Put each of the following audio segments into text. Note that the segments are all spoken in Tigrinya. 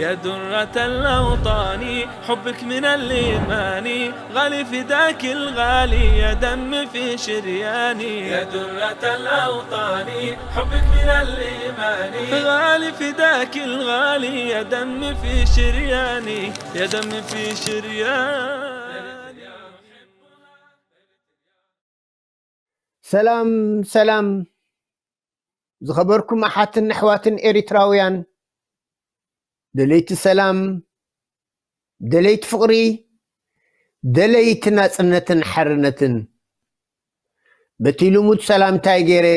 يا درة الأوطان، حبك من الإيمان، غالي فداك الغالي، يا دم في شرياني. يا درة الأوطان، حبك من الإيمان، غالي فداك الغالي، يا دم في شرياني، يا دم في شرياني. ሰላም ሰላም፣ ዝኸበርኩም ኣሓትን ኣሕዋትን ኤሪትራውያን፣ ደለይቲ ሰላም፣ ደለይቲ ፍቕሪ፣ ደለይቲ ናጽነትን ሓርነትን፣ በቲ ልሙድ ሰላምታይ ገይረ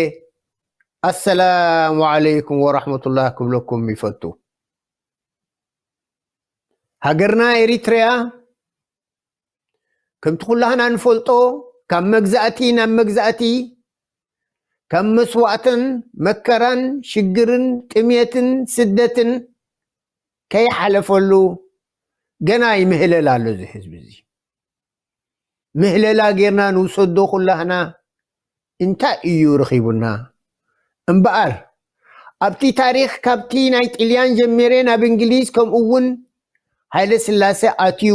ኣሰላሙ ዓለይኩም ወራሕመቱላህ ክብለኩም ይፈቱ። ሃገርና ኤሪትሪያ ከምቲ ኩላህና ንፈልጦ፣ ካብ መግዛእቲ ናብ መግዛእቲ፣ ካብ መስዋእትን መከራን ሽግርን ጥሜትን ስደትን ከይሓለፈሉ ገና ይምህለል ኣሎ እዚ ህዝቢ እዚ። ምህለላ ጌርና ንውሰዶ ኩላህና እንታይ እዩ ረኺቡና? እምበኣር ኣብቲ ታሪኽ ካብቲ ናይ ጥልያን ጀሚረ ናብ እንግሊዝ ከምኡ እውን ሃይለ ስላሴ ኣትዩ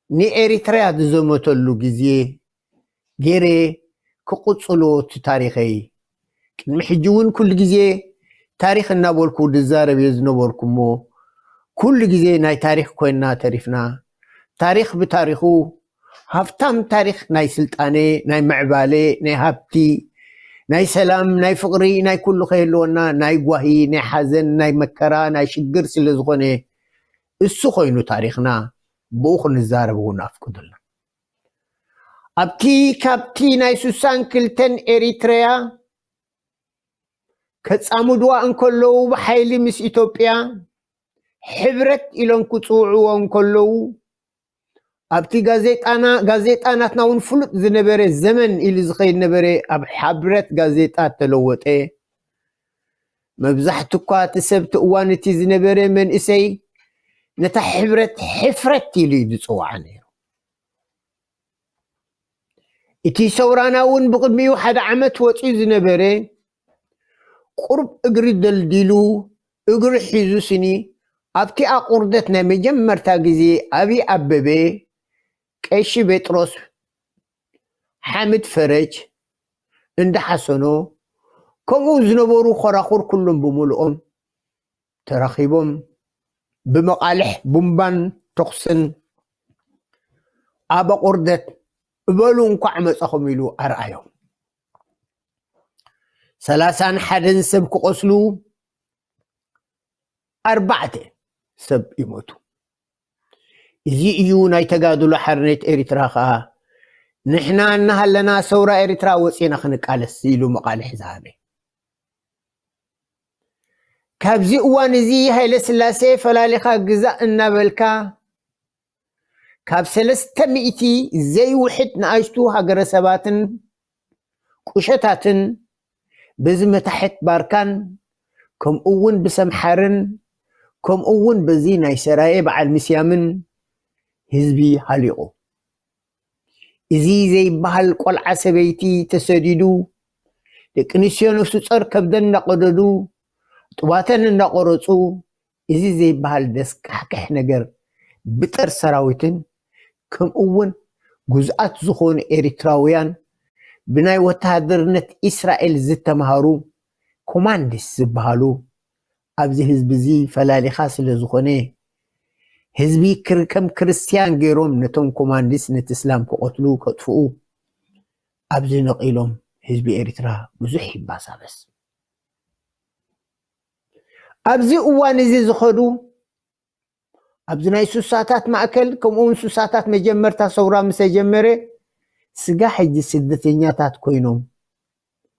ንኤሪትርያ ዝዘመተሉ ግዜ ገይረ ክቕጽሎ እቲ ታሪኸይ። ቅድሚ ሕጂ እውን ኩሉ ግዜ ታሪኽ እናበልኩ ዝዛረብ እየ ዝነበርኩ እሞ ኩሉ ግዜ ናይ ታሪኽ ኮይንና ተሪፍና። ታሪኽ ብታሪኹ ሃብታም ታሪኽ ናይ ስልጣነ፣ ናይ ምዕባለ፣ ናይ ሃብቲ፣ ናይ ሰላም፣ ናይ ፍቕሪ፣ ናይ ኩሉ ከይህልወና ናይ ጓሂ፣ ናይ ሓዘን፣ ናይ መከራ፣ ናይ ሽግር ስለ ዝኾነ እሱ ኮይኑ ታሪኽና ብኡ ክንዛረብ እውን ኣፍቅዱልና። ኣብቲ ካብቲ ናይ ሱሳን ክልተን ኤሪትረያ ከጻምድዋ እንከለዉ ብሓይሊ ምስ ኢትዮጵያ ሕብረት ኢሎም ክጽውዕዎ እንከለዉ ኣብቲ ጋዜጣና ጋዜጣ ናትና እውን ፍሉጥ ዝነበረ ዘመን ኢሉ ዝኸይድ ነበረ ኣብ ሕብረት ጋዜጣ ተለወጠ። መብዛሕቱ እኳ እቲ ሰብ እቲ እዋን እቲ ዝነበረ መንእሰይ ነታ ሕብረት ሕፍረት ኢሉ እዩ ዝፅውዓ ነይሩ። እቲ ሰውራና እውን ብቕድሚኡ ሓደ ዓመት ወፂኡ ዝነበረ ቁሩብ እግሪ ደልዲሉ እግሪ ሒዙ ስኒ ኣብቲ ኣቑርደት ናይ መጀመርታ ግዜ ኣብይ ኣበበ፣ ቀሺ ጴጥሮስ፣ ሓምድ ፈረጅ እንዳሓሰኖ ከምኡ ዝነበሩ ኮራኹር ኩሎም ብምልኦም ተራኺቦም ብመቓልሕ ቡምባን ተኹስን ኣብ ኣቑርደት እበሉ እንኳዕ መጻኹም ኢሉ ኣርኣዮም። ሰላሳን ሓደን ሰብ ክቖስሉ ኣርባዕተ ሰብ ይሞቱ። እዚ እዩ ናይ ተጋድሎ ሓርነት ኤሪትራ ኸኣ ንሕና እናሃለና ሰውራ ኤሪትራ ወጺና ክንቃለስ ኢሉ መቓልሕ ዝሃበ። ካብዚ እዋን እዚ ሃይለ ስላሴ ፈላሊኻ ግዛእ እናበልካ ካብ ሰለስተ ሚእቲ ዘይውሕድ ንኣሽቱ ሃገረሰባትን ቁሸታትን በዚ መታሕት ባርካን ከምኡ እውን ብሰምሓርን ከምኡ እውን በዚ ናይ ሰራየ በዓል ምስያምን ህዝቢ ሃሊቑ። እዚ ዘይበሃል ቆልዓ ሰበይቲ ተሰዲዱ፣ ደቂ ኣንስትዮ ነፍሱ ጾር ከብደን እናቐደዱ፣ ጡባተን እናቖረጹ፣ እዚ ዘይበሃል ደስካሕክሕ ነገር ብጸር ሰራዊትን ከምኡ እውን ግዙኣት ዝኾኑ ኤሪትራውያን ብናይ ወተሃደርነት ኢስራኤል ዝተምሃሩ ኮማንዲስ ዝበሃሉ ኣብዚ ህዝቢ እዚ ፈላሊኻ ስለ ዝኾነ ህዝቢ ክር- ከም ክርስትያን ገይሮም ነቶም ኮማንዲስ ነቲ እስላም ክቐትሉ ከጥፍኡ ኣብዚ ነቒሎም ህዝቢ ኤሪትራ ብዙሕ ይባሳበስ። ኣብዚ እዋን እዚ ዝኸዱ ኣብዚ ናይ ሱሳታት ማእከል ከምኡ እውን ሱሳታት መጀመርታ ሰውራ ምስ ተጀመረ ስጋ ሕጂ ስደተኛታት ኮይኖም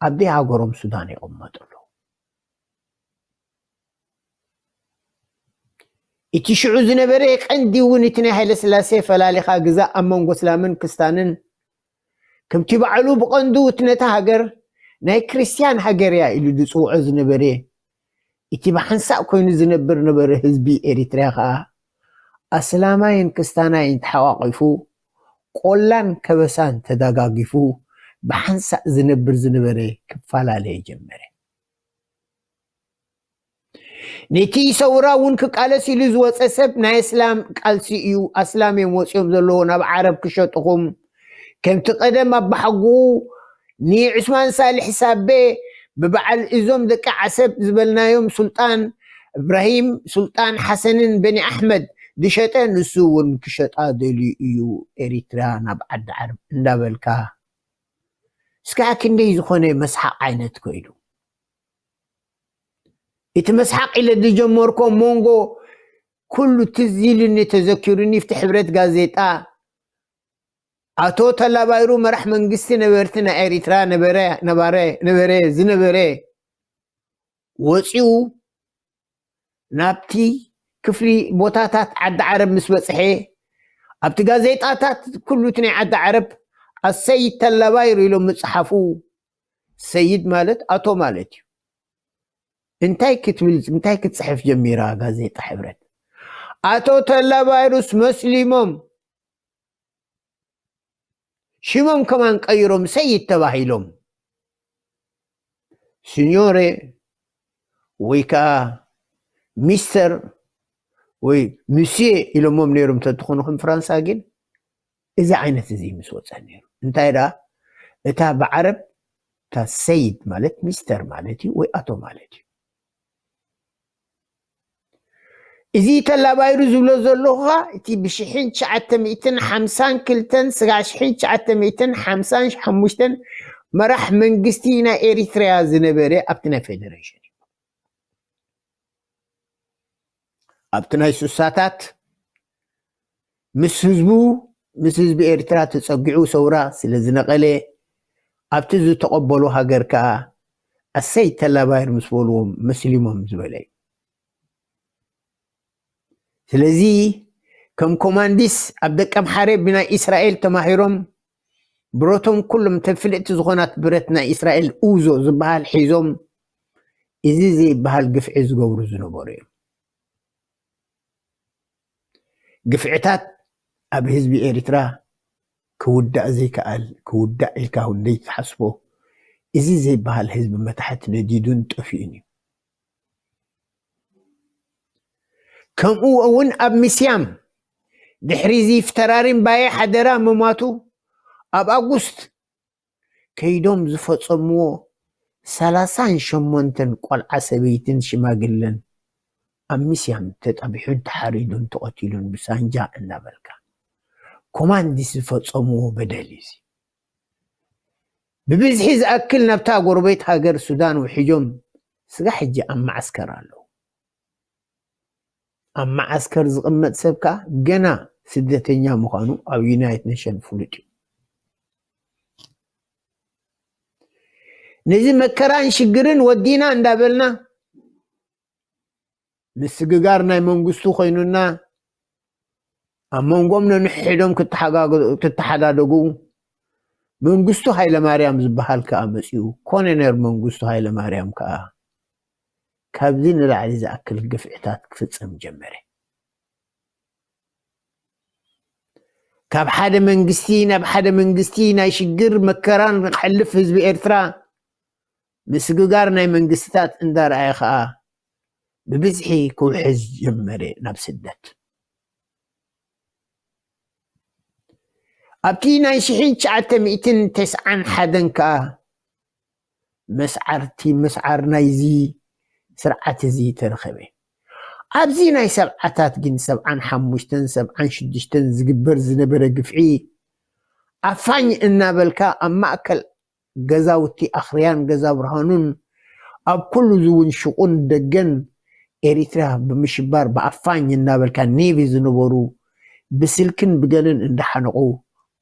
ኣብ ደይ ሃገሮም ሱዳን ይቕመጡ ኣለዉ። እቲ ሽዑ ዝነበረ ቀንዲ እውን እቲ ናይ ሃይለ ስላሴ ፈላሊኻ ግዛእ ኣብ መንጎ እስላምን ክስታንን ከምቲ ባዕሉ ብቐንዱ እቲ ነታ ሃገር ናይ ክርስትያን ሃገር እያ ኢሉ ዝፅውዖ ዝነበረ እቲ ብሓንሳእ ኮይኑ ዝነብር ነበረ ህዝቢ ኤሪትርያ ከዓ ኣስላማይን ክስታናይን ተሓቋቂፉ ቆላን ከበሳን ተዳጋጊፉ ብሓንሳእ ዝነብር ዝነበረ ክፈላለየ ጀመረ። ነቲ ሰውራ እውን ክቃለስ ኢሉ ዝወፀ ሰብ ናይ እስላም ቃልሲ እዩ። ኣስላም እዮም ወፂኦም ዘለዎ ናብ ዓረብ ክሸጥኹም። ከምቲ ቀደም ኣባሓጉኡ ንዑስማን ሳልሕ ሳቤ ብበዓል እዞም ደቂ ዓሰብ ዝበልናዮም ሱልጣን እብራሂም ሱልጣን ሓሰንን በኒ ኣሕመድ ዝሸጠ ንሱ እውን ክሸጣ ደልዩ እዩ ኤሪትራ ናብ ዓዲ ዓረብ እንዳበልካ እስካ ክንደይ ዝኾነ መስሓቕ ዓይነት ኮይዱ እቲ መስሓቕ ኢለ ዝጀመርኮ መንጎ ኩሉ ትዝ ኢልኒ ተዘኪሩኒ ፍቲ ሕብረት ጋዜጣ ኣቶ ተላባይሩ መራሕ መንግስቲ ነበርቲ ናይ ኤሪትራ ነበረ ዝነበረ ወፂኡ ናብቲ ክፍሊ ቦታታት ዓዲ ዓረብ ምስ በፅሐ ኣብቲ ጋዜጣታት ኩሉ እቲ ናይ ዓዲ ዓረብ ኣሰይድ ተላባይሩ ኢሎም ምፅሓፉ ሰይድ ማለት ኣቶ ማለት እዩ እንታይ ክትብል እንታይ ክትፅሕፍ ጀሚራ ጋዜጣ ሕብረት ኣቶ ተላባይሩስ መስሊሞም ሽሞም ከማን ቀይሮም ሰይድ ተባሂሎም ሲኞሬ ወይ ከዓ ሚስተር ወይ ሙስየ ኢሎሞም ነይሮም ተትኾኑ ከም ፍራንሳ ግን እዚ ዓይነት እዚ ምስ ወፀ ነይሩ እንታይ ደኣ እታ ብዓረብ እታ ሰይድ ማለት ሚስተር ማለት እዩ ወይ ኣቶ ማለት እዩ እዚ ተላባይሩ ዝብሎ ዘለኹ እቲ ብሽሕን ትሽዓተ ሚእትን ሓምሳን ክልተን ስጋዕ ሽሕን ትሽዓተ ሚእትን ሓምሳን ሓሙሽተን መራሕ መንግስቲ ናይ ኤሪትሪያ ዝነበረ ኣብቲ ናይ ፌደሬሽን እዩ ኣብቲ ናይ ሱሳታት ምስ ህዝቡ ምስ ህዝቢ ኤርትራ ተጸጊዑ ሰውራ ስለ ዝነቐለ ኣብቲ ዝተቐበሎ ሃገር ከኣ ኣሰይ ተላባይር ምስ በልዎም መስሊሞም ዝበለ እዩ። ስለዚ ከም ኮማንዲስ ኣብ ደቀምሓረ ብናይ ኢስራኤል ተማሂሮም ብረቶም ኩሎም ተን ፍልጥቲ ዝኾናት ብረት ናይ ኢስራኤል ኡዞ ዝበሃል ሒዞም እዚ ዘይበሃል ግፍዒ ዝገብሩ ዝነበሩ እዮም። ግፍዕታት ኣብ ህዝቢ ኤርትራ ክውዳእ ዘይከኣል ክውዳእ ኢልካ እውን ዘይትሓስቦ እዚ ዘይበሃል ህዝቢ መታሕት ነዲዱን ጠፊኡን እዩ። ከምኡ እውን ኣብ ምስያም ድሕሪ እዚ ፍተራሪም ባየ ሓደራ ምማቱ ኣብ ኣጉስት ከይዶም ዝፈጸምዎ ሰላሳን ሸሞንተን ቆልዓ ሰበይትን ሽማግለን ኣብ ምስያም ተጠቢሑን ተሓሪዱን ተቐቲሉን ብሳንጃ እናበልካ ኮማንዲስ ዝፈጸምዎ በደል እዩ። ብብዝሒ ዝኣክል ናብታ ጎረቤት ሃገር ሱዳን ውሒጆም ስጋ ሕጂ ኣብ መዓስከር ኣለዉ። ኣብ መዓስከር ዝቕመጥ ሰብ ከኣ ገና ስደተኛ ምዃኑ ኣብ ዩናይት ኔሽን ፍሉጥ እዩ። ነዚ መከራን ሽግርን ወዲና እንዳበልና ምስግጋር ናይ መንግስቱ ኮይኑና ኣብ መንጎም ነንሕዶም ክትሓዳደጉ መንግስቱ ሃይለማርያም ዝበሃል ከኣ መፂኡ። ኮሎኔል መንግስቱ ሃይለማርያም ከኣ ካብዚ ንላዕሊ ዝኣክል ግፍዕታት ክፍፀም ጀመረ። ካብ ሓደ መንግስቲ ናብ ሓደ መንግስቲ ናይ ሽግር መከራን ክሕልፍ ህዝቢ ኤርትራ ምስግጋር ናይ መንግስትታት እንዳረኣየ ከኣ ብብዝሒ ክውሕዝ ጀመረ ናብ ስደት። ኣብቲ ናይ ሽሕን ትሽዓተ ሚእትን ተስዓን ሓደን ከኣ መስዓርቲ ምስዓር ናይዚ ስርዓት እዚ ተረኸበ። ኣብዚ ናይ ሰብዓታት ግን ሰብዓን ሓሙሽተን ሰብዓን ሽዱሽተን ዝግበር ዝነበረ ግፍዒ ኣፋኝ እናበልካ ኣብ ማእከል ገዛውቲ ኣኽርያን ገዛ ብርሃኑን ኣብ ኩሉ ዝውንሽቑን ደገን ኤሪትራ ብምሽባር ብኣፋኝ እናበልካ ኔቪ ዝነበሩ ብስልክን ብገለን እንዳሓነቑ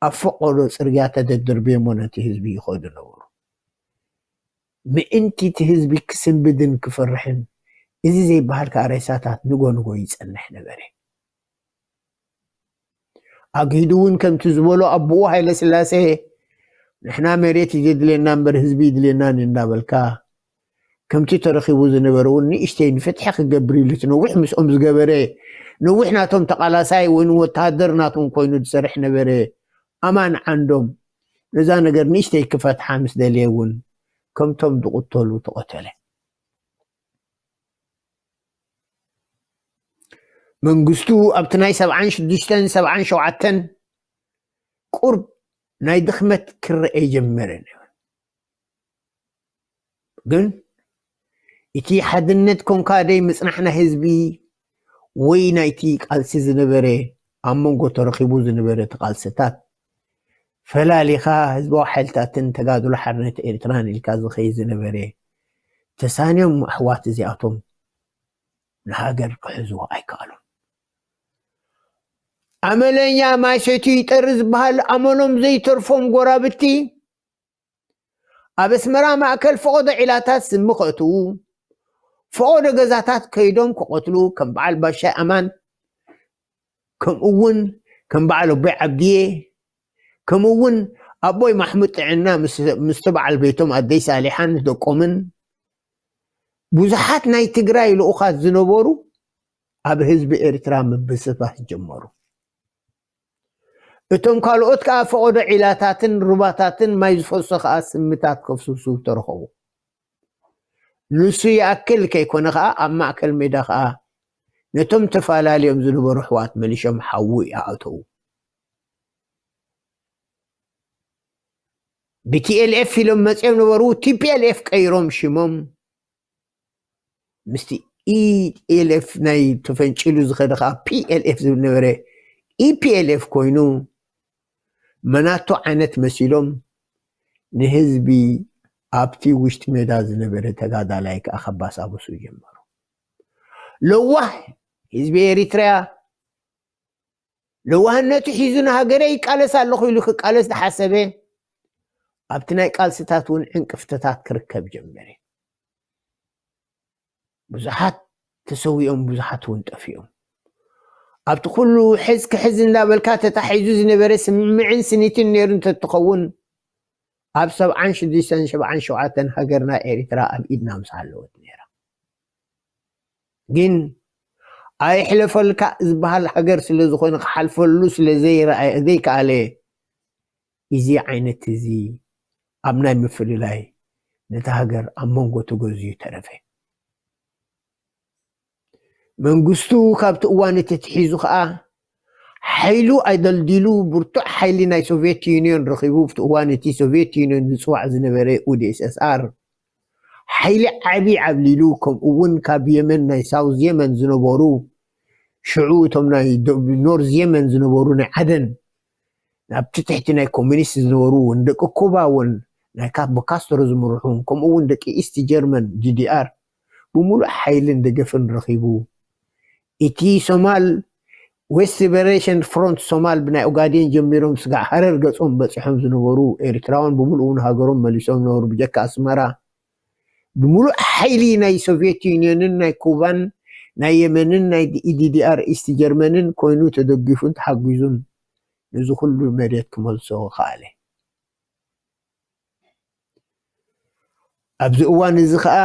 ኣብ ፈቐዶ ጽርግያ ተደደርብዮሞ ነቲ ህዝቢ ይኸዱ ነበሩ። ምእንቲ እቲ ህዝቢ ክስንብድን ክፈርሕን እዚ ዘይበሃል ከኣ ሬሳታት ንጎ ንጎ ይጸንሕ ነበረ። ኣግሂዱ እውን ከምቲ ዝበሎ ኣቦኡ ሃይለስላሴ ንሕና መሬት እዩ ዘድልየና እምበር ህዝቢ ይድልየናን እንዳበልካ ከምቲ ተረኺቡ ዝነበረ እውን ንእሽተይ ንፍትሒ ክገብር ኢሉ እቲ ነዊሕ ምስኦም ዝገበረ ነዊሕ ናቶም ተቓላሳይ ወይ ንወተሃደር ናቶም ኮይኑ ዝሰርሕ ነበረ ኣማን ዓንዶም ነዛ ነገር ንእሽተይ ክፈትሓ ምስ ደልየ እውን ከምቶም ዝቕተሉ ተቐተለ። መንግስቱ ኣብቲ ናይ ሰብዓን ሽዱሽተን ሰብዓን ሸውዓተን ቁርብ ናይ ድኽመት ክረአ ጀመረ። ግን እቲ ሓድነት ኮንካ ደይ ምጽናሕና ህዝቢ ወይ ናይቲ ቃልሲ ዝነበረ ኣብ መንጎ ተረኺቡ ዝነበረ ተቓልስታት ፈላሊኻ ህዝባዊ ሓይልታትን ተጋድሎ ሓርነት ኤርትራን ኢልካ ዝኸይ ዝነበረ ተሳንዮም ኣሕዋት እዚኣቶም ንሃገር ክሕዝዎ ኣይከኣሉን። ኣመለኛ ማይ ሰትዩ ይጠሪ ዝበሃል ኣመሎም ዘይተርፎም ጎራብቲ ኣብ ኣስመራ ማእከል ፈቐዶ ዒላታት ስሚ ከእትዉ፣ ፈቐዶ ገዛታት ከይዶም ክቐትሉ ከም በዓል ባሻይ ኣማን፣ ከምኡ እውን ከም በዓል ኣቦይ ዓብድየ፣ ከምኡ እውን ኣቦይ ማሕሙድ ጥዕና ምስ ምስቲ በዓል ቤቶም ኣደይ ሳሊሓን ደቆምን ብዙሓት ናይ ትግራይ ልኡኻት ዝነበሩ ኣብ ህዝቢ ኤርትራ ምብስባስ ጀመሩ። እቶም ካልኦት ከኣ ፈቐዶ ዒላታትን ሩባታትን ማይ ዝፈሶ ከኣ ስምታት ከፍስሱ ተረኸቡ። ንሱ ይኣክል ከይኮነ ከኣ ኣብ ማእከል ሜዳ ከኣ ነቶም ተፈላለዮም ዝነበሩ ኣሕዋት መሊሾም ሓዊ ይኣእተዉ። ብቲኤልኤፍ ኢሎም መፅዮም ነበሩ። ቲፒኤልኤፍ ቀይሮም ሽሞም ምስቲ ኢኤልኤፍ ናይ ተፈንጭሉ ዝኸደ ከዓ ፒኤልኤፍ ዝብል ነበረ። ኢፒኤልኤፍ ኮይኑ መናቶ ዓይነት መሲሎም ንህዝቢ ኣብቲ ውሽጢ ሜዳ ዝነበረ ተጋዳላይ ከዓ ከባሳብሱ ጀመሩ። ለዋህ ህዝቢ ኤሪትሪያ ለዋህነቱ ሒዙ ንሃገረ ይቃለስ ኣለኹ ኢሉ ክቃለስ ዝሓሰበ ኣብቲ ናይ ቃልስታት እውን ዕንቅፍትታት ክርከብ ጀመረ። ብዙሓት ተሰዊኦም፣ ብዙሓት እውን ጠፊኦም። ኣብቲ ኩሉ ሕዝ ክሕዝ እንዳበልካ ተታሒዙ ዝነበረ ስምምዕን ስኒትን ነይሩ እንተትኸውን ኣብ ሰብዓን ሽዱሽተን ሰብዓን ሸውዓተን ሃገርና ኤሪትራ ኣብ ኢድና ምስ ሃለወት ነይራ። ግን ኣይሕለፈልካ ዝበሃል ሃገር ስለ ዝኾነ ክሓልፈሉ ስለ ዘይረኣየ ዘይከኣለ እዚ ዓይነት እዚ ኣብ ናይ ምፍልላይ ነቲ ሃገር ኣብ መንጎ ተገዝዩ ተረፈ። መንግስቱ ካብቲ እዋን እቲ ትሒዙ ከዓ ሓይሉ ኣደልዲሉ ብርቱዕ ሓይሊ ናይ ሶቪየት ዩኒዮን ረኺቡ። ኣብቲ እዋን እቲ ሶቪየት ዩኒዮን ዝፅዋዕ ዝነበረ ኡዲኤስኤስኣር ሓይሊ ዓቢ ዓብሊሉ፣ ከምኡ እውን ካብ የመን ናይ ሳውዝ የመን ዝነበሩ ሽዑ እቶም ናይ ኖርዝ የመን ዝነበሩ ናይ ዓደን ናብቲ ትሕቲ ናይ ኮሚኒስት ዝነበሩ እውን ደቂ ኩባ እውን ናይ ካ- ብካስትሮ ዝምርሑ እውን ከምኡ እውን ደቂ ኢስት ጀርመን ዲዲኣር ብምሉእ ሓይልን ደገፍን ረኺቡ እቲ ሶማል ዌስት ሊበሬሽን ፍሮንት ሶማል ብናይ ኦጋዴን ጀሚሮም ስጋዕ ሃረር ገጾም በጺሖም ዝነበሩ ኤርትራውያን ብምሉኡ ንሃገሮም መሊሶም ነበሩ። ብጀካ ኣስመራ ብምሉእ ሓይሊ ናይ ሶቪየት ዩኒየንን ናይ ኩባን ናይ የመንን ናይ ዲዲኣር ኢስት ጀርመንን ኮይኑ ተደጊፉን ተሓጊዙን ነዚ ኩሉ መሬት ክመልሶ ከኣለ። ኣብዚ እዋን እዚ ኸኣ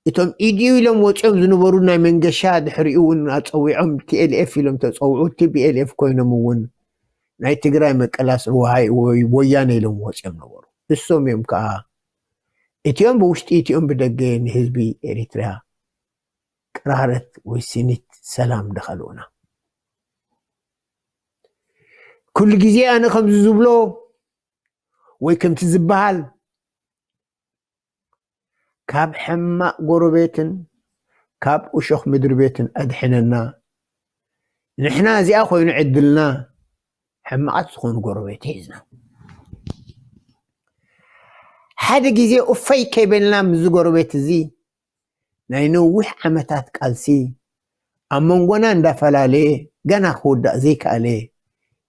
እቶም ኢድዩ ኢሎም ወፂኦም ዝነበሩ ናይ መንገሻ ድሕሪኡ እውን ኣፀዊዖም ቲኤልኤፍ ኢሎም ተፀውዑ። ቲቢኤልኤፍ ኮይኖም እውን ናይ ትግራይ መቀላስ ወሃይ ወይ ወያነ ኢሎም ወፂኦም ነበሩ። እሶም እዮም ከዓ እቲኦም ብውሽጢ እቲኦም ብደገ ንህዝቢ ኤሪትሪያ ቅራረት ወይ ስኒት ሰላም ደኸልኡና። ኩሉ ግዜ ኣነ ከምዚ ዝብሎ ወይ ከምቲ ዝበሃል ካብ ሕማቕ ጎረቤትን ካብ እሾኽ ምድሪ ቤትን ኣድሕነና። ንሕና እዚኣ ኮይኑ ዕድልና ሕማቓት ዝኾኑ ጎረቤት ሒዝና ሓደ ግዜ እፈይ ከይበልና ምስዚ ጎረቤት እዚ ናይ ነዊሕ ዓመታት ቃልሲ ኣብ መንጎና እንዳፈላለየ ገና ክውዳእ ዘይከኣለ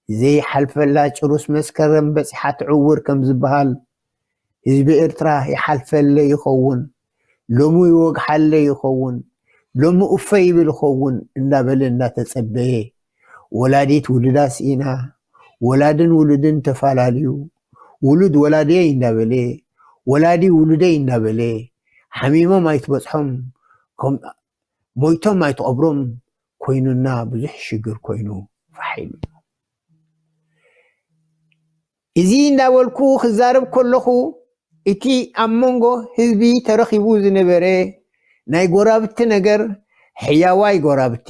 ዘይሓልፈላ ጭሩስ መስከረም በጺሓ ትዕውር ከም ዝበሃል ህዝቢ ኤርትራ ይሓልፈለይ ይኸውን፣ ሎሚ ይወግሓለይ ይኸውን፣ ሎሚ እፈይ ይብል ይኸውን እንዳበለ እንዳተጸበየ ወላዲት ውሉዳ ስኢና፣ ወላድን ውሉድን ተፋላልዩ፣ ውሉድ ወላድየይ እንዳበለ፣ ወላዲ ውሉደይ እንዳበለ፣ ሓሚሞም ኣይትበጽሖም፣ ከም ሞይቶም ኣይትቐብሮም ኮይኑና ብዙሕ ሽግር ኮይኑ ፋሕ ኢሉ። እዚ እንዳበልኩ ክዛረብ ከለኹ እቲ ኣብ መንጎ ህዝቢ ተረኺቡ ዝነበረ ናይ ጎራብቲ ነገር ሕያዋይ ጎራብቲ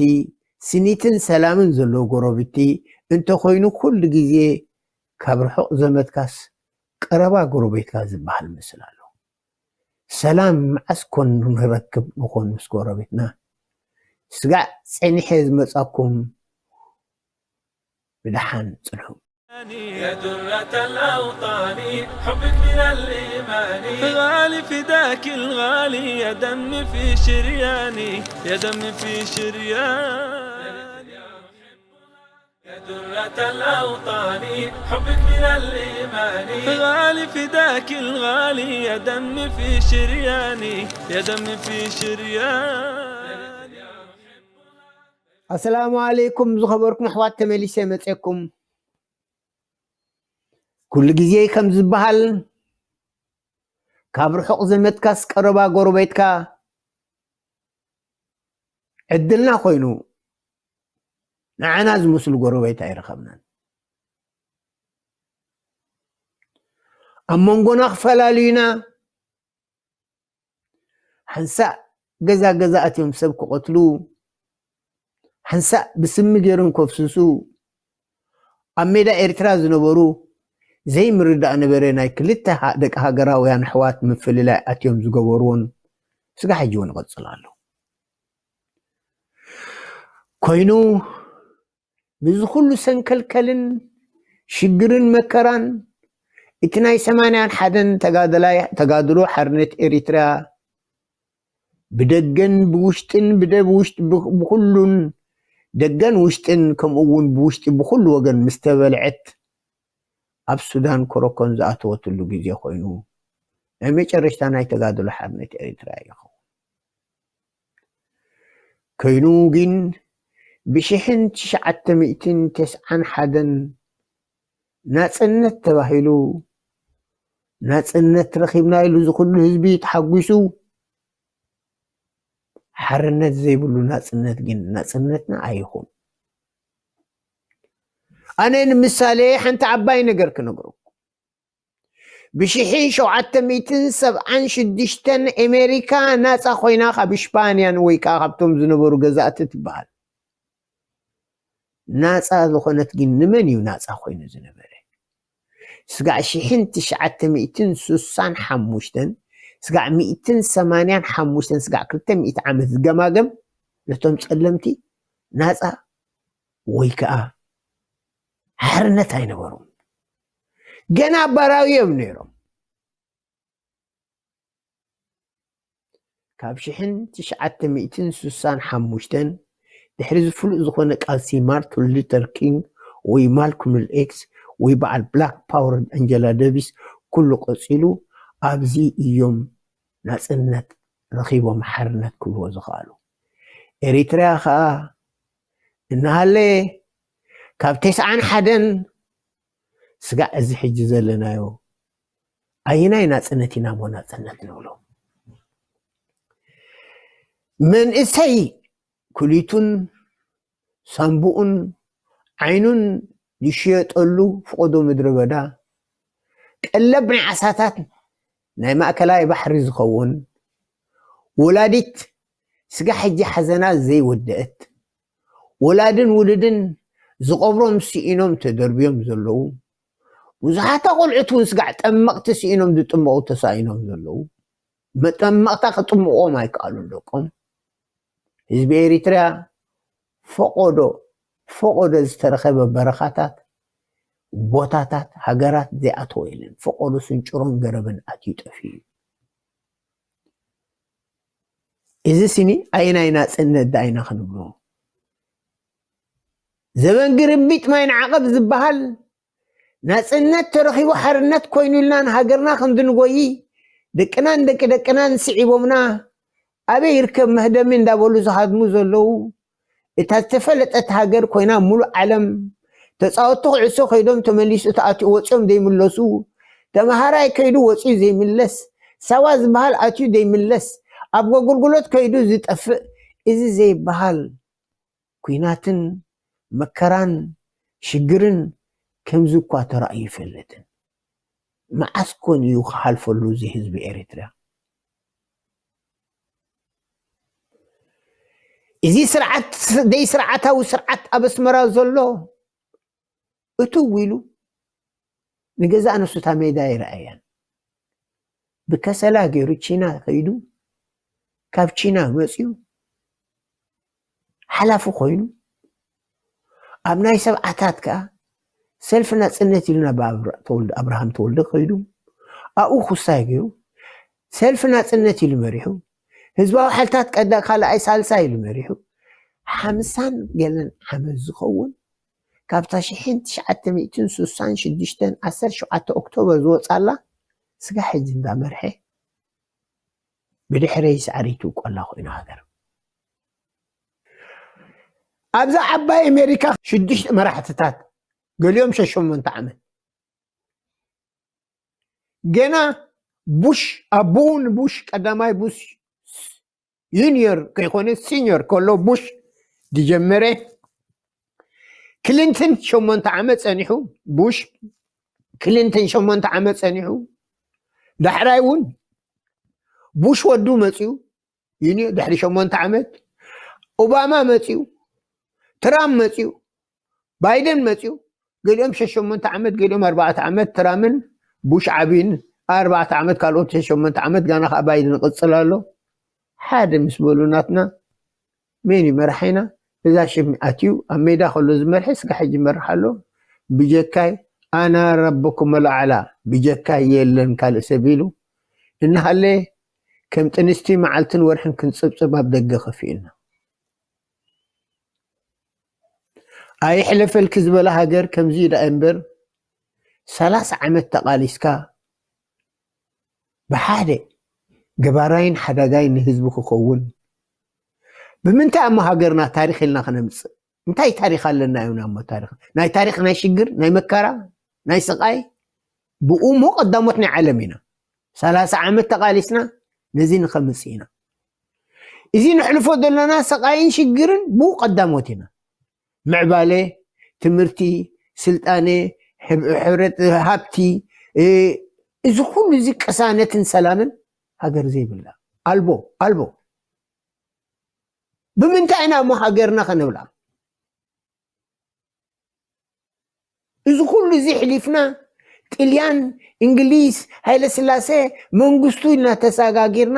ስኒትን ሰላምን ዘለዎ ጎረቤቲ እንተኾይኑ፣ ኩሉ ግዜ ካብ ርሑቕ ዘመድካስ ቀረባ ጎረቤትካ ዝበሃል ምስል ኣሎ። ሰላም መዓስ ኮን ንረክብ ንኾን ምስ ጎረቤትና? ስጋዕ ጸኒሐ ዝመጻኩም፣ ብደሓን ጽንሑ። يا درة الأوطان، حبك من الإيمان. غالي فداك الغالي، يا دم في شرياني، يا دم في شرياني. يا درة الأوطان، حبك من الإيمان. غالي فداك الغالي، يا دم في شرياني، يا دم في شرياني. ኣሰላሙ ዓለይኩም ዝኸበርኩም ኣሕዋት፣ ተመሊሰ መጼኩም። ኩሉ ግዜ ከም ዝበሃል፣ ካብ ርሑቕ ዘመድካስ ቀረባ ጎረቤትካ ዕድልና ኮይኑ፣ ንዓና ዝመስሉ ጎረቤት ኣይረኸብናን። ኣብ መንጎና ክፈላልዩና፣ ሓንሳእ ገዛ ገዛ ኣትዮም ሰብ ክቐትሉ፣ ሓንሳእ ብስሚ ገይሮም ከፍስሱ፣ ኣብ ሜዳ ኤርትራ ዝነበሩ ዘይምርዳእ ነበረ። ናይ ክልተ ሃ-፣ ደቂ ሃገራውያን ኣሕዋት ምፍልላይ ኣትዮም ዝገበርዎን ስጋ ሕጂ እውን ይቐጽል ኣሎ። ኮይኑ፣ ምስዚ ኩሉ ሰንከልከልን ሽግርን መከራን፣ እቲ ናይ ሰማንያን ሓደን ተጋደላይ፣ ተጋድሎ ሓርነት ኤሪትራ ብደገን ብውሽጥን፣ ብደ-፣ ብውሽጥ-፣ ብ-፣ ብኹሉን ደገን ውሽጥን፣ ከምኡ እውን ብውሽጢ ብኹሉ ወገን ምስ ተበልዐት፣ ኣብ ሱዳን ኮረኮን ዝኣተወትሉ ግዜ ኮይኑ፣ ናይ መጨረሽታ ናይ ተጋድሎ ሓርነት ኤሪትራ ይኸውን። ኮይኑ ግን፣ ብሽሕን ትሽዓተ ሚእትን ተስዓን ሓደን ናጽነት ተባሂሉ፣ ናጽነት ረኺብና ኢሉ እዚ ኩሉ ህዝቢ ተሓጒሱ፣ ሓርነት ዘይብሉ ናጽነት ግን ናጽነትና ኣይኹን። ኣነ ንምሳሌ ሓንቲ ዓባይ ነገር ክነግረኩም። ብሽሕን ሸውዓተ ሚእትን ሰብዓን ሽዱሽተን ኣሜሪካ ናጻ ኮይና ካብ ሽፓንያን ወይ ከኣ ካብቶም ዝነበሩ ገዛእቲ ትበሃል። ናጻ ዝኾነት ግን ንመን እዩ ናጻ ኮይኑ ዝነበረ? ስጋዕ ሽሕን ትሽዓተ ሚእትን ሱሳን ሓሙሽተን፣ ስጋዕ ሚእትን ሰማንያን ሓሙሽተን፣ ስጋዕ ክልተ ሚእቲ ዓመት ዝገማገም ነቶም ጸለምቲ ናጻ ወይ ከኣ ሓርነት ኣይነበሮም። ገና ባራዊ እዮም ነይሮም። ካብ ሽሕን ትሽዓተ ሚእትን ሱሳን ሓሙሽተን ድሕሪ ዝፍሉጥ ዝኾነ ቃልሲ ማርቲን ሉተር ኪንግ ወይ ማልኮም ኤክስ ወይ በዓል ብላክ ፓወር ኣንጀላ ዴቪስ ኩሉ ቀጺሉ፣ ኣብዚ እዮም ናጽነት ረኺቦም ሓርነት ክብልዎ ዝኸኣሉ። ኤሪትርያ ኸኣ እናሃለ ካብ ተስዓን ሓደን ስጋዕ እዚ ሕጂ ዘለናዮ ኣየናይ ናጽነት ኢና እሞ ናጽነት ንብሎ? መንእሰይ ኩሊቱን ሳንቡኡን ዓይኑን ዝሽየጠሉ ፍቖዶ ምድረ በዳ፣ ቀለብ ናይ ዓሳታት ናይ ማእከላይ ባሕሪ ዝኸውን፣ ወላዲት ስጋ ሕጂ ሓዘና ዘይወደአት፣ ወላድን ውሉድን ዝቐብሮም ስኢኖም ተደርብዮም ዘለዉ፣ ብዙሓት ኣቖልዑት እውን ስጋዕ ጠመቕቲ ስኢኖም ዝጥመቑ ተሳኢኖም ዘለዉ፣ መጠመቕታ ክጥምቑዎም ኣይከኣሉን ደቆም። ህዝቢ ኤሪትርያ ፈቖዶ፣ ፈቖዶ ዝተረኸበ በረኻታት፣ ቦታታት፣ ሃገራት ዘይኣተወ የለን። ፈቖዶ ስንጭሮን ገረብን ኣትዩ ጠፊኡ እዩ። እዚ ስኒ ኣየናይ ናጽነት ደኣ ኢና ክንብሎ? ዘበን ግርምቢጥ ማይ ንዓቐብ ዝበሃል ናጽነት ተረኺቡ ሓርነት ኮይኑልና ንሃገርና ክንዲ ንጎዪ ደቅናን ደቂ ደቅናን ስዒቦምና ኣበይ ይርከብ መህደሚ እንዳበሉ ዝሃድሙ ዘለዉ፣ እታ ዝተፈለጠት ሃገር ኮይና ሙሉእ ዓለም፣ ተጻወትቲ ኩዕሶ ከይዶም ተመሊሱ ተኣትዩ ወጺኦም ዘይምለሱ፣ ተመሃራይ ከይዱ ወጺኡ ዘይምለስ፣ ሳዋ ዝበሃል ኣትዩ ዘይምለስ፣ ኣብ ኣገልግሎት ከይዱ ዝጠፍእ፣ እዚ ዘይበሃል ኲናትን መከራን ሽግርን ከምዚ እኳ ተራእዩ ይፈልጥን። መዓስ ኮን እዩ ክሓልፈሉ እዚ ህዝቢ ኤሪትርያ? እዚ ስርዓት፣ ደይ ስርዓታዊ ስርዓት ኣብ ኣስመራ ዘሎ እትው ኢሉ ንገዛእ ነሱ እታ ሜዳ ይረኣያን። ብከሰላ ገይሩ ቺና ከይዱ፣ ካብ ቺና መፅዩ ሓላፊ ኮይኑ፣ ኣብ ናይ ሰብዓታት ከዓ ሰልፊ ናፅነት ኢሉ ናብ ኣብራ-፣ ተወልደ፣ ኣብርሃም ተወልደ ከይዱ፣ ኣብኡ ኩሳይ ገይሩ ሰልፊ ናፅነት ኢሉ መሪሑ፣ ህዝባዊ ሓይልታት ቀዳ ካልኣይ ሳልሳይ ኢሉ መሪሑ፣ ሓምሳን ገለን ዓመት ዝኸውን ካብታ ሽሕን ትሽዓተ ሚእትን ስሳን ሽዱሽተን ዓሰርተ ሸውዓተ ኦክቶበር ዝወፃላ ስጋ ሕጂ እንዳመርሐ ብድሕረይ ሳዕሪ ትውቀላ ኮይና ሃገር። ኣብዛ ዓባይ ኣሜሪካ ሽዱሽተ መራሕትታት፣ ገሊኦም ሸሸሞንተ ዓመት፣ ገና ቡሽ፣ ኣቦኡ ንቡሽ፣ ቀዳማይ ቡሽ ዩኒየር ከይኮነ ሲኒየር ከሎ ቡሽ ዝጀመረ፣ ክሊንተን ሸሞንተ ዓመት ጸኒሑ፣ ቡሽ ክሊንተን ሸሞንተ ዓመት ጸኒሑ፣ ዳሕራይ እውን ቡሽ ወዱ መጺኡ፣ ዩኒ ድሕሪ ሸሞንተ ዓመት፣ ኦባማ መጺኡ፣ ትራምፕ መጺኡ፣ ባይደን መጺኡ። ገሊኦም ሸሸሞንተ ዓመት፣ ገሊኦም ኣርባዕተ ዓመት፣ ትራምን ቡሽ ዓብይን ኣርባዕተ ዓመት፣ ካልኦት ሸሸሞንተ ዓመት፣ ጋና ከዓ ባይደን ይቕጽል ኣሎ። ሓደ ምስ በሉ ናትና፣ መን እዩ መራሒና? እዛ ሽም ኣትዩ ኣብ ሜዳ ከሎ ዝመርሐ ስጋ ሕጂ ይመርሕ ኣሎ። ብጀካይ ኣና ረብኩም ኣልኣዕላ፣ ብጀካይ የለን ካልእ ሰብ ኢሉ እናሃለ ከም ጥንስቲ መዓልትን ወርሕን ክንጽብጽብ ኣብ ደገ ከፊኡና። ኣይሕለፈልኪ ዝበላ ሃገር ከምዚ ደኣ እምበር፣ ሰላሳ ዓመት ተቓሊስካ ብሓደ ገባራይን ሓዳጋይን ንህዝቢ ክኸውን፣ ብምንታይ እሞ ሃገርና ታሪኽ ኢልና ክነምጽእ? እንታይ ታሪኽ ኣለና ኢና እሞ ታሪኽ? ናይ ታሪኽ ናይ ሽግር፣ ናይ መከራ፣ ናይ ስቓይ፣ ብኡ እሞ ቀዳሞት ናይ ዓለም ኢና። ሰላሳ ዓመት ተቓሊስና ነዚ ንኸምጽእ ኢና። እዚ ነሕልፎ ዘለና ስቓይን ሽግርን ብኡ ቀዳሞት ኢና። ምዕባለ፣ ትምህርቲ፣ ስልጣነ፣ ሕብረት፣ ሃብቲ፣ እዚ ኩሉ እዚ ቅሳነትን ሰላምን ሃገር ዘይብላ፣ ኣልቦ ኣልቦ። ብምንታይ ኢና እሞ ሃገርና ከነብላ? እዚ ኩሉ እዚ ሕሊፍና፣ ጥልያን፣ እንግሊዝ፣ ሃይለ ስላሴ፣ መንግስቱ ኢልና ተሳጋጊርና፣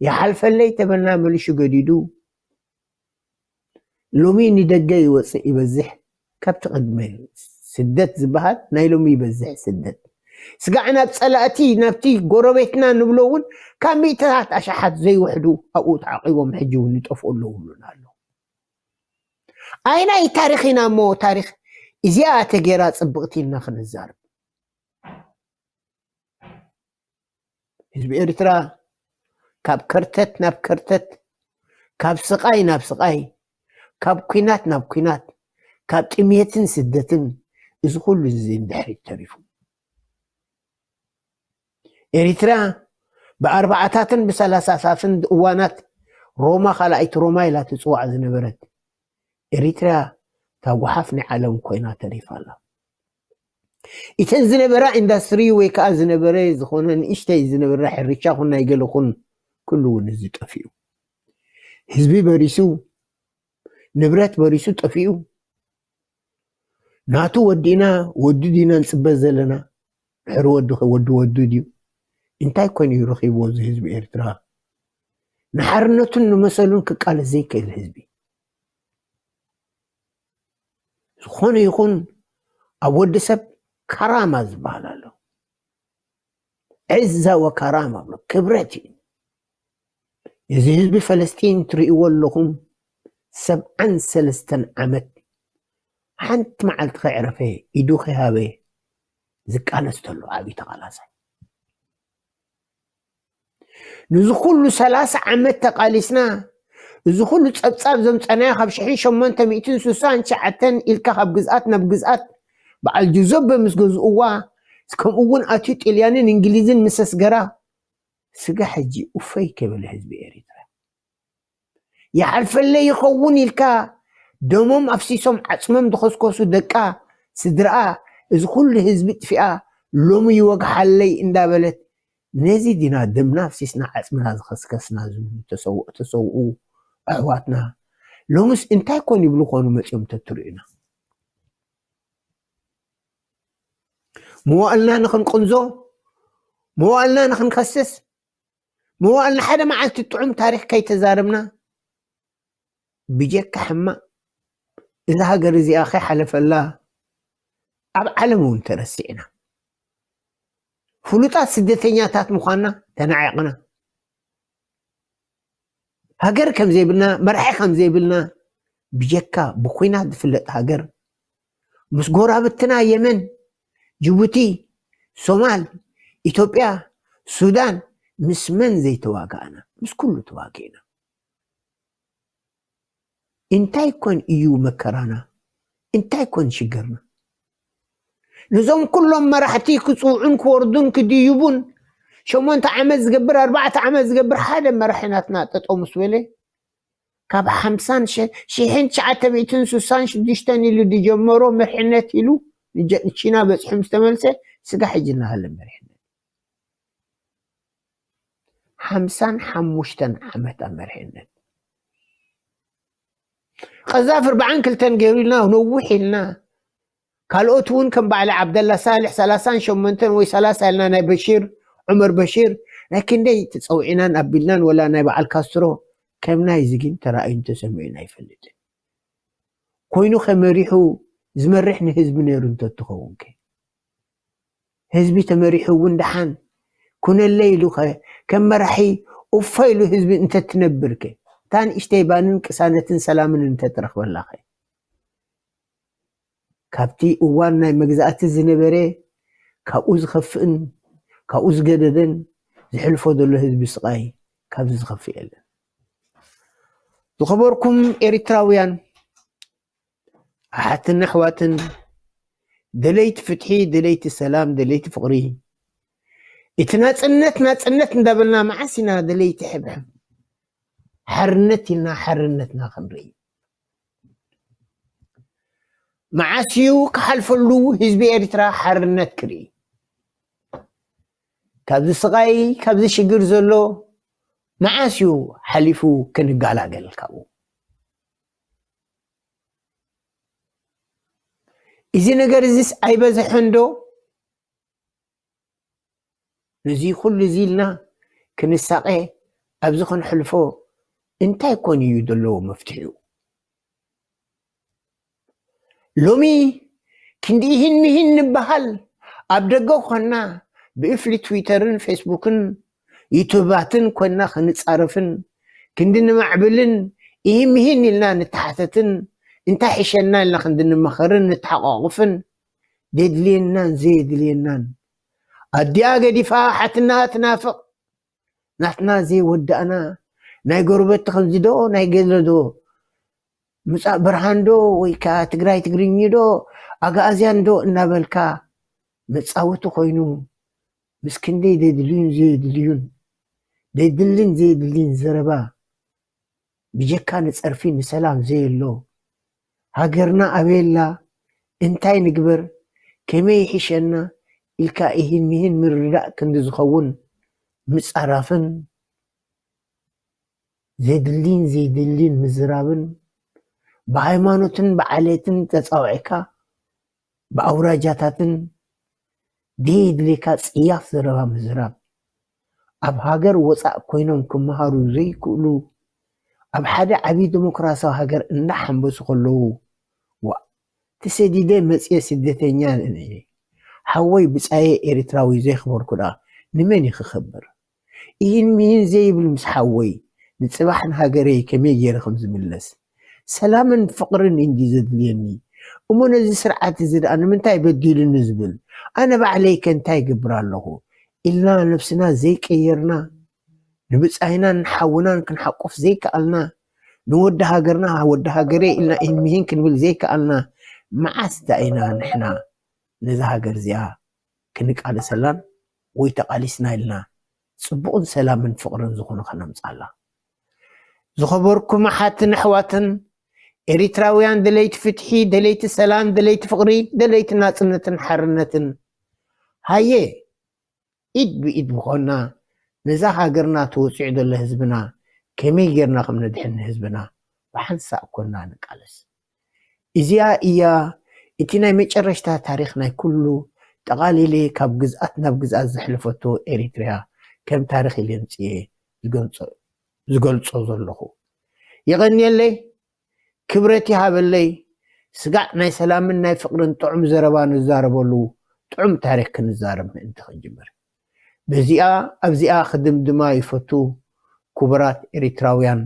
ይሓልፈለይ ተበልና መሊሹ ገዲዱ። ሎሚ ንደገ ይወፅእ ይበዝሕ፣ ካብቲ ቅድመ ስደት ዝበሃል ናይ ሎሚ ይበዝሕ ስደት። ስጋዕ ናብ ፀላእቲ፣ ናብቲ ጎረቤትና ንብሎ እውን ካብ ሚእትታት ኣሽሓት ዘይውሕዱ ኣብኡ ተዓቂቦም ሕጂ እውን ይጠፍኡ ኣለዉ ይብሉና ኣለዉ። ኣይናይ ታሪኽ ኢና እሞ ታሪኽ እዚኣ ተገይራ ፅብቕቲ ኢልና ክንዛረብ። ህዝቢ ኤርትራ ካብ ከርተት ናብ ከርተት፣ ካብ ስቓይ ናብ ስቓይ፣ ካብ ኲናት ናብ ኲናት፣ ካብ ጥሜትን ስደትን፣ እዚ ኩሉ እዚ ንድሕሪት ተሪፉ። ኤሪትራ ብኣርባዓታትን ብሰላሳታትን እዋናት ሮማ ካልኣይቲ ሮማ ኢላ ትጽዋዕ ዝነበረት ኤሪትራ እታ ጓሓፍ ናይ ዓለም ኮይና ተሪፋ ኣላ። እተን ዝነበራ ኢንዳስትሪ ወይ ከዓ ዝነበረ ዝኾነ ንእሽተይ ዝነበረ ሕርሻ ኹን ናይ ገለ ኹን ኩሉ እውን እዚ ጠፊኡ። ህዝቢ በሪሱ፣ ንብረት በሪሱ ጠፊኡ። ናቱ ወዲና ወዱ ዲና ንጽበ ዘለና? ድሕሪ ወዲ ኸ ወዲ ወዱ ድዩ? እንታይ ኮን እዩ ረኺብዎ እዚ ህዝቢ ኤርትራ? ንሓርነቱን ንመሰሉን ክቃለስ ዘይክእል ህዝቢ። ዝኾነ ይኹን ኣብ ወዲ ሰብ ካራማ ዝበሃል ኣሎ። ዕዛ ወካራማ ብሎ ክብረት እዩ። እዚ ህዝቢ ፈለስጢን ትርእይዎ ኣለኹም፣ ሰብዓን ሰለስተን ዓመት ሓንቲ መዓልቲ ከይዕረፈ ኢዱ ከይሃበ ዝቃለስ ተሎ ዓብዪ ተቓላሳይ። ንዚ ኩሉ ሰላሳ ዓመት ተቓሊስና፣ እዚ ኩሉ ጸብጻብ ዘምጸናዮ ካብ ሽሕን ሸሞንተ ሚእትን ስሳን ትሽዓተን ኢልካ ካብ ግዝኣት ናብ ግዝኣት በዓል ጁዘበ ምስ ገዝእዋ፣ ከምኡ እውን ኣትዩ ጥልያንን እንግሊዝን ምስ ኣስገራ፣ ስጋ ሕጂ ኡፈይ ከይበለ ህዝቢ ኤሪትራ። ይሓልፈለይ ይኸውን ኢልካ ደሞም ኣፍሲሶም ዓጽሞም ዝኸስከሱ ደቃ፣ ስድራኣ፣ እዚ ኩሉ ህዝቢ ጥፊኣ፣ ሎሚ ይወግሓለይ እንዳበለት፣ ነዚ ዲና ደምና ኣፍሲስና ዓጽምና ዝኸስከስና ዝብሉ ተሰው-፣ ተሰውኡ ኣሕዋትና ሎምስ እንታይ ኮን ይብሉ ኮኑ መጺኦም ተትርእዩና? መዋእልና ንኽንቅንዞ፣ መዋእልና ንኽንከስስ፣ መዋእልና ሓደ መዓልቲ ጥዑም ታሪኽ ከይተዛረብና፣ ብጀካ ሕማቕ እዛ ሃገር እዚኣ ከይሓለፈላ ኣብ ዓለም እውን ተረሲዕና። ፍሉጣት ስደተኛታት ምዃንና ተናዒቕና። ሃገር ከም ዘይብልና፣ መራሒ ከም ዘይብልና፣ ብጀካ ብኲናት ዝፍለጥ ሃገር፣ ምስ ጎራብትና የመን፣ ጅቡቲ፣ ሶማል፣ ኢትዮጵያ፣ ሱዳን፣ ምስ መን ዘይተዋጋእና? ምስ ኩሉ ተዋጊእና። እንታይ ኮን እዩ መከራና? እንታይ ኮን ሽግርና? ነዞም ኩሎም መራሕቲ ክጽውዑን ክወርዱን ክድይቡን፣ ሸሞንተ ዓመት ዝገብር፣ ኣርባዕተ ዓመት ዝገብር ሓደ መራሒ ናትና ጠጠው ምስ በለ፣ ካብ ሓምሳን ሸ-፣ ሽሕን ትሽዓተ ሚእትን ስሳን ሽዱሽተን ኢሉ ዝጀመሮ መሪሕነት ኢሉ ንጀ-፣ ንቺና በጺሑ ምስ ተመልሰ፣ ስጋ ሕጂ እናሃለ መሪሕነት። ሓምሳን ሓሙሽተን ዓመት ኣብ መሪሕነት። ቀዛፍ ኣርባዓን ክልተን ገይሩ ኢልና፣ ነዊሕ ኢልና። ካልኦት እውን ከም በዓል ዓብደላ ሳልሕ ሰላሳን ሸሞንተን ወይ ሰላሳ ኢልና፣ ናይ በሺር፣ ዑመር በሺር፣ ናይ ክንደይ ተጸውዒናን ኣቢልናን፣ ወላ ናይ በዓል ካስትሮ፣ ከም ናይዚ ግን ተራእዩን ተሰሚዑን ኣይፈልጥን። ኮይኑ ከመሪሑ ዝመርሕ ንህዝቢ ነይሩ እንተትኸውን ከ? ህዝቢ ተመሪሑ እውን ደሓን ኩነለይ ኢሉ ከ፣ ከም መራሒ ኡፋ ኢሉ ህዝቢ እንተትነብር ከ? እታ ንእሽተይ ባንን ቅሳነትን ሰላምን እንተትረኽበላ ከ? ካብቲ እዋን ናይ መግዛእቲ ዝነበረ፣ ካብኡ ዝኸፍእን ካብኡ ዝገደደን ዝሕልፎ ዘሎ ህዝቢ ስቓይ ካብዚ ዝኸፍእ የለን። ዝኸበርኩም ኤሪትራውያን ኣሓትን ኣሕዋትን፣ ደለይቲ ፍትሒ፣ ደለይቲ ሰላም፣ ደለይቲ ፍቕሪ፣ እቲ ናጽነት፣ ናጽነት እንዳበልና መዓስ ኢና ደለይቲ ሕብሕብ ሓርነት ኢልና ሓርነትና ክንርኢ? መዓስ እዩ ክሓልፈሉ ህዝቢ ኤርትራ ሓርነት ክርኢ? ካብዚ ስቓይ፣ ካብዚ ሽግር ዘሎ መዓስ እዩ ሓሊፉ ክንገላገል ካብኡ? እዚ ነገር እዚስ ኣይበዝሐን ዶ? ነዚ ኩሉ እዚ ኢልና ክንሳቐ፣ ኣብዚ ክንሕልፎ እንታይ ኮን እዩ ዘለዎ መፍትሒኡ? ሎሚ ክንዲ ኢሂን ሚሂን ንበሃል፣ ኣብ ደገ ኮና ብእፍሊ ትዊተርን ፌስቡክን ዩቱባትን ኮና ክንጻረፍን፣ ክንዲ ንማዕብልን ኢሂን ሚሂን ኢልና ንተሓተትን፣ እንታይ ሕሸና ኢልና ክንዲ ንመኸርን ንተሓቋቑፍን፣ ዘድልየናን ዘየድልየናን፣ ኣዲኣ ገዲፋ ሓትና ትናፍቕ፣ ናትና ዘይወዳእና፣ ናይ ጎረበቲ ከምዚ ዶ፣ ናይ ገለ ዶ፣ ምጻእ ብርሃን ዶ፣ ወይ ከኣ ትግራይ ትግርኝ ዶ፣ ኣግኣዝያን ዶ እናበልካ መጻወቲ ኮይኑ፣ ምስ ክንደይ ዘድልዩን ዘየድልዩን፣ ዘድልን ዘየድልን ዘረባ፣ ብጀካ ንጸርፊ ንሰላም ዘየሎ፣ ሃገርና ኣበይ ኣላ፣ እንታይ ንግበር፣ ከመይ ይሕሸና ኢልካ ኢሂን ሚሂን ምርዳእ ክንዲ ዝኸውን ምጻራፍን፣ ዘድልን ዘይድልን ምዝራብን፣ ብሃይማኖትን ብዓሌትን ተጻዊዕካ፣ ብኣውራጃታትን ደየድልየካ ጽያፍ ዘረባ ምዝራብ፣ ኣብ ሃገር ወጻእ ኮይኖም ክመሃሩ ዘይክእሉ፣ ኣብ ሓደ ዓቢ ዲሞክራሲያዊ ሃገር እንዳሓንበሱ ከለዉ፣ ዋእ፣ ተሰዲደ መጽየ ስደተኛ እየ፣ ሓወይ ብጻየ ኤርትራዊ ዘየኽበርኩ ደኣ ንመን እዩ ክኸብር? ኢሂን ሚሂን ዘይብል ምስ ሓወይ፣ ንጽባሕ ንሃገረይ ከመይ ገይረ ከም ዝምለስ፣ ሰላምን ፍቕርን እንዲ ዘድልየኒ እሞ፣ ነዚ ስርዓት እዚ ደኣ ንምንታይ በዲሉኒ ዝብል፣ ኣነ ባዕለይ ከ እንታይ ይገብር ኣለኹ ኢልና ነብስና ዘይቀየርና፣ ንብጻይናን ንሓውናን ክንሓቁፍ ዘይከኣልና፣ ንወዲ ሃገርና ወዲ ሃገረይ ኢልና ኢሂን ሚሂን ክንብል ዘይከኣልና፣ መዓስ ደኣ ኢና ንሕና ነዛ ሃገር እዚኣ ክንቃለሰላን ወይ ተቓሊስና ኢልና ጽቡቕን ሰላምን ፍቕርን ዝኾነ ከነምጽኣላ? ዝኸበርኩም ኣሓትን ኣሕዋትን ኤሪትራውያን፣ ደለይቲ ፍትሒ፣ ደለይቲ ሰላም፣ ደለይቲ ፍቕሪ፣ ደለይቲ ናጽነትን ሓርነትን፣ ሃየ ኢድ ብኢድ ምኾንና ነዛ ሃገርና ተወጺዑ ዘሎ ህዝብና ከመይ ጌርና ከም ነድሕን ንህዝብና ብሓንሳእ ኮና ንቃለስ። እዚኣ እያ እቲ ናይ መጨረሽታ ታሪኽ ናይ ኩሉ ጠቓሊለ ካብ ግዝኣት ናብ ግዝኣት ዘሕለፈቶ ኤሪትሪያ ከም ታሪኽ ኢለ ኣምጽኤ ዝገልጾ ዘለኹ። የቐንየለይ፣ ክብረት ይሃበለይ። ስጋዕ ናይ ሰላምን ናይ ፍቕርን ጥዑም ዘረባ ንዛረበሉ ጥዑም ታሪኽ ክንዛረብ ምእንቲ ክንጅምር። በዚኣ ኣብዚኣ ክድምድማ ይፈቱ። ክቡራት ኤሪትራውያን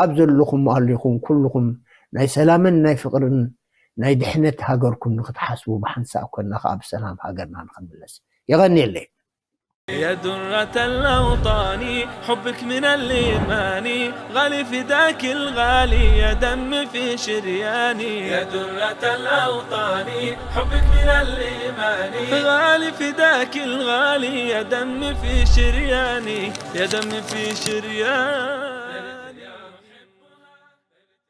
ኣብ ዘለኹም ኣሊኹም ኩልኹም ናይ ሰላምን ናይ ፍቕርን ናይ ድሕነት ሃገርኩም ንክትሓስቡ ብሓንሳእ ኮና ከኣ ብሰላም ሃገርና ንኽንምለስ። የቐንየለይ። يا درة الأوطان حبك من الإيمان غالي فداك الغالي يا دم في شرياني يا درة الأوطان حبك من الإيمان غالي فداك الغالي يا دم في شرياني يا دم في شرياني